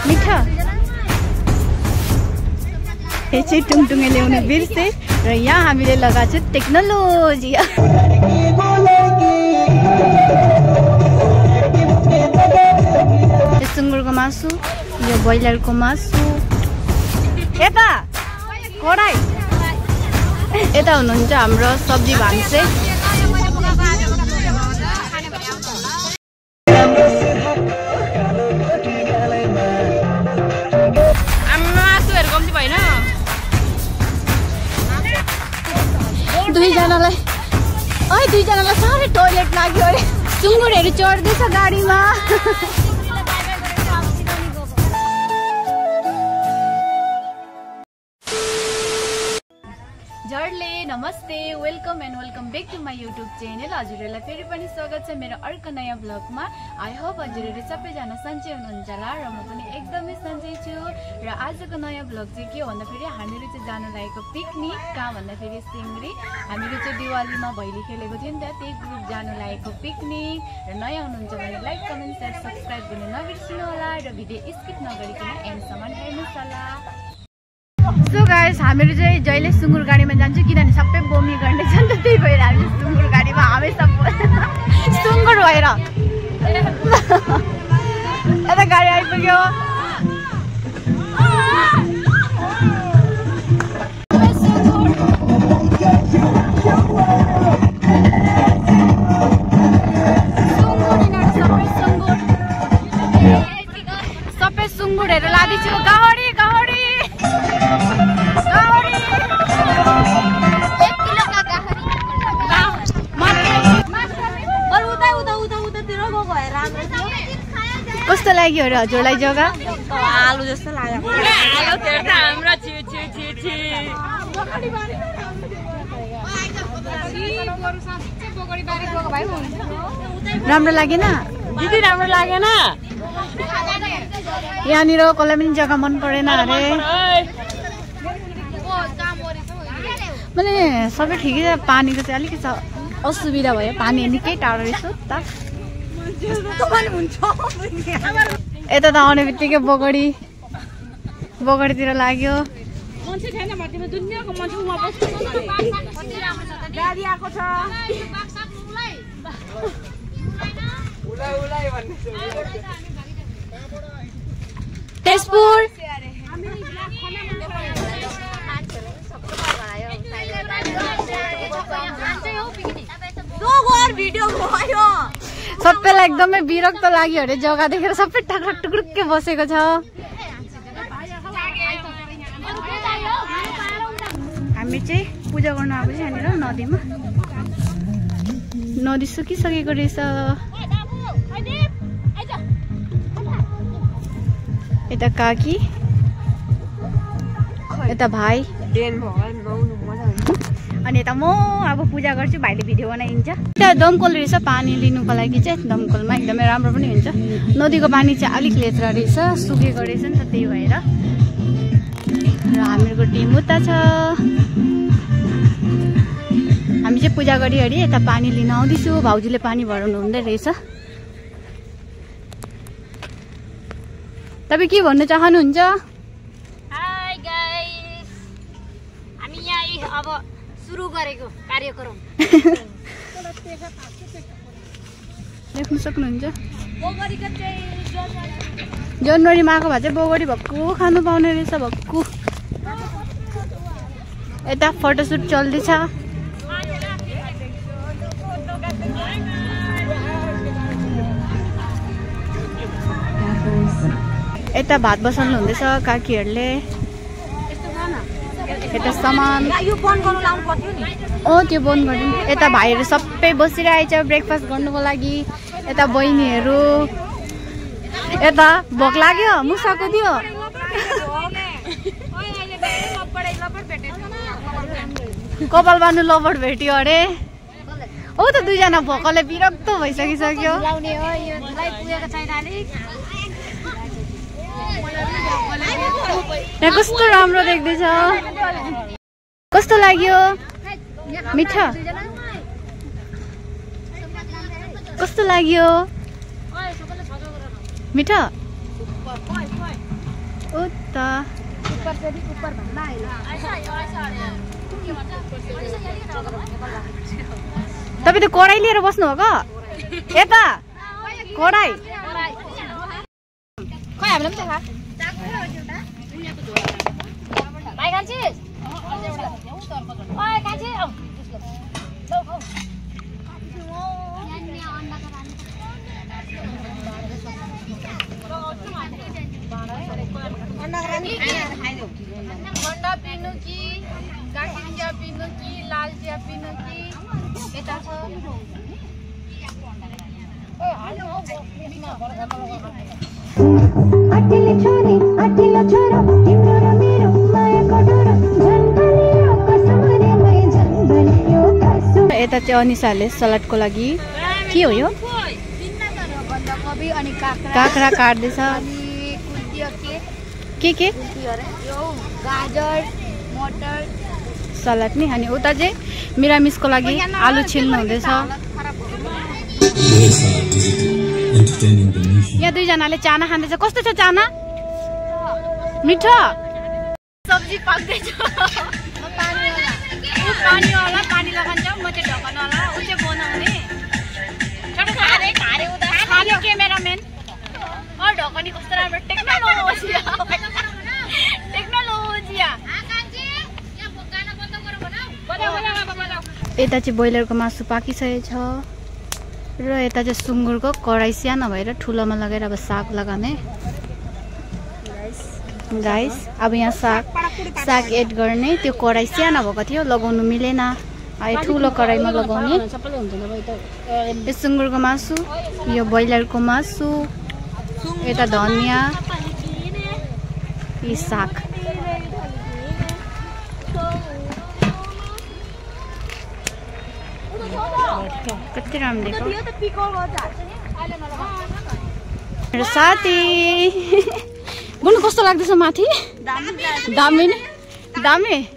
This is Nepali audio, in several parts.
मिठा यो चाहिँ टुङटुङे ल्याउनु बिर्से र यहाँ हामीले लगाएको छ टेक्नोलोजी। सुँगुरको मासु, यो ब्रोइलरको मासु, यता कराई, यता हुनुहुन्छ हाम्रो सब्जी भान्से। दुईजनालाई साह्रै टोइलेट लाग्यो अरे। सुँगुरहरू चढ्दैछ गाडीमा। जर्ले नमस्ते, welcome and welcome back to my YouTube channel. हजुरहरूलाई फेरि पनि स्वागत छ मेरो अर्को नयाँ ब्लगमा। आई होप हजुरहरू सबैजना सन्चै हुनुहुन्छ होला र म पनि एकदमै सन्चै छु। र आजको नयाँ ब्लग चाहिँ के हो भन्दाखेरि हामीहरू चाहिँ जानु लागेको पिकनिक। कहाँ भन्दाखेरि सिङ्गरी। हामीहरू चाहिँ दिवालीमा भैली खेलेको थियो नि त, त्यही ग्रुप जानु लागेको पिकनिक। र नयाँ हुनुहुन्छ भने लाइक कमेन्ट सेयर सब्सक्राइब गर्नु नबिर्सिनु होला र भिडियो स्किप नगरिकन एन्डसम्म हेर्नुहोस् होला। सो गाइस, हामीहरू चाहिँ जहिले सुँगुर गाडीमा जान्छौँ किनभने सबै बोमी गर्ने छ नि त, त्यही भएर हामी सुँगुर गाडीमा हमेसा सुँगुर भएर यता गाडी आइपुग्यो। सबै सुँगुरहरू लाँदैछु। गाडी गाडी कस्तो लाग्यो अरे हजुरलाई जग्गा? आलु जस्तो लाग्यो। राम्रो लागेन दिदी? राम्रो लागेन। यहाँनिर कसलाई पनि जग्गा मन परेन अरे। मैले सबै ठिकै छ, पानीको चाहिँ अलिकति असुविधा भयो। पानी निकै टाढो रहेछ त। यता त आउने बित्तिकै बगडीतिर लाग्यो। तेजपुर सबैलाई एकदमै विरक्त लाग्यो अरे जग्गा देखेर। सबै टाक्रा टुक्रुक्कै बसेको छ। हामी चाहिँ पूजा गर्न आएको छ यहाँनिर नदीमा। नदी सुकिसकेको रहेछ। यता काकी, यता भाइ, अनि यता म अब पूजा गर्छु। भाइले भिडियो बनाइन्छ। त्यहाँ दमकल रहेछ पानी लिनुको लागि चाहिँ। दमकलमा एकदमै राम्रो पनि हुन्छ। नदीको पानी चाहिँ अलिक लेत्रा रहेछ, सुकेको रहेछ नि त, त्यही भएर। र हामीहरूको टिम उता छ। हामी चाहिँ पूजा गरिहरि यता पानी लिन आउँदैछु। भाउजूले पानी भराउनु हुँदै रहेछ। तपाईँ के भन्नु चाहनुहुन्छ? हाय गाइस, हामी यहाँ अब सुरु गरेको कार्यक्रम देख्न सक्नुहुन्छ। जनवरीमा आएको भए चाहिँ बोगडी भक्कु खानु पाउने रहेछ। भक्कु यता फोटोसुट चल्दैछ। यता भात बसाल्नु हुँदैछ काकीहरूले। यता सामान त्यो बन्द गरिदिनु। यता भाइहरू सबै बसिरहेछ ब्रेकफास्ट गर्नुको लागि। यता बहिनीहरू। यता भोक लाग्यो, मुसाको दियो। कपाल बान्नु लबर भेट्यो अरे। हो त दुईजना भोकले विरक्त भइसकिसक्यो। यहाँ कस्तो राम्रो देख्दैछ। कस्तो लाग्यो? मिठा कस्तो लाग्यो? मिठा उता तपाईँ त कराई लिएर बस्नु हो यता कराई खै हामीलाई पनि ठन्डा पिनु कि गाखिर चिया पिनु कि लाल चिया पिनु कि यता छ यता चाहिँ अनिसाले सलादको लागि के हो यो बन्दाकोपी अनि काँक्रा काट्दैछ के गाजर मटर सलाद नि अनि उता चाहिँ मिरामिसको लागि आलु छिल्नु हुँदैछ यहाँ दुईजनाले चाना खाँदैछ कस्तो छ चाना मिठो सब्जी पाक्दैछ पानीवाला पानी लगान्छ म चाहिँ ढकनवाला ऊ चाहिँ बनाउने खाने क्यामेराम्यान ढकनी कस्तो राम्रो यता चाहिँ ब्रोइलरको मासु पाकिसकेको छ र यता चाहिँ सुँगुरको कराई सानो भएर ठुलोमा लगेर अब साग लगाउने गाइस अब यहाँ साग एड गर्ने त्यो कराई सानो भएको थियो लगाउनु मिलेन ठुलो कराईमा लगाउने यो सुँगुरको मासु यो ब्रोइलरको मासु यता धनिया यी साग कति राम्रो देखो मेरो साथी बुनु कस्तो लाग्दैछ माथि दामी नि दामी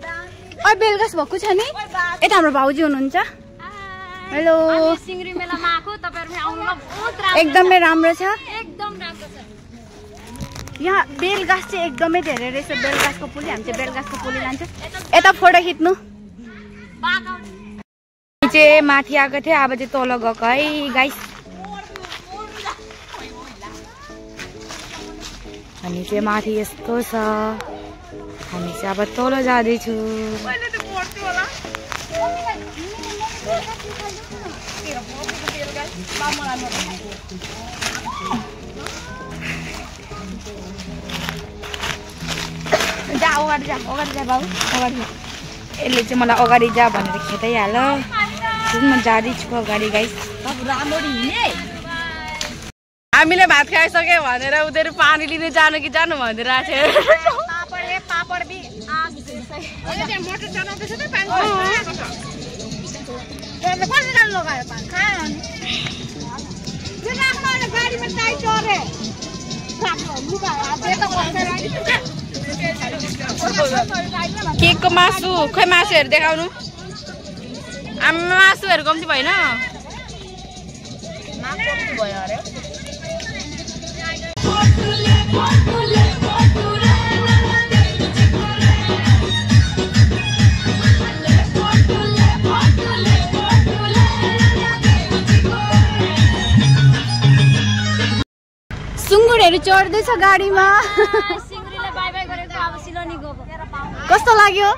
बेलगास भएको छ नि यता हाम्रो भाउजू हुनुहुन्छ हेलो एकदमै राम्रो छ यहाँ बेलगास चाहिँ एकदमै धेरै रहेछ बेलगासको पुली हामी चाहिँ बेलगासको पुली लान्छ यता फोटो खिच्नु चाहिँ माथि आएको थियो अब चाहिँ तल गएको है गाइस हामी चाहिँ माथि यस्तो छ हामी चाहिँ अब तल जाँदैछु जा अगाडि जा बाबु अगाडि यसले चाहिँ मलाई अगाडि जा भनेर खेदाइहाल म जाँदैछु अगाडि गाइस हामीले भात खाइसक्यो भनेर उनीहरू पानी लिन जानु कि जानु भनेर केकको मासु खै मासुहरू देखाउनु मासुहरू कम्ती भएन भयो अरे सुँगुरहरू चढ्दैछ गाडीमा कस्तो लाग्यो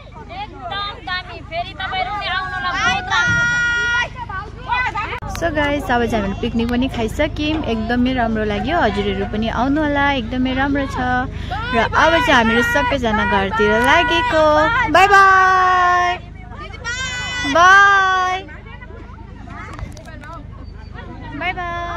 सो गाइस अब चाहिँ हामीले पिकनिक पनि खाइसक्यौँ एकदमै राम्रो लाग्यो हजुरहरू पनि आउनु होला एकदमै राम्रो छ र अब चाहिँ हामीहरू सबैजना घरतिर लागेको by by by by by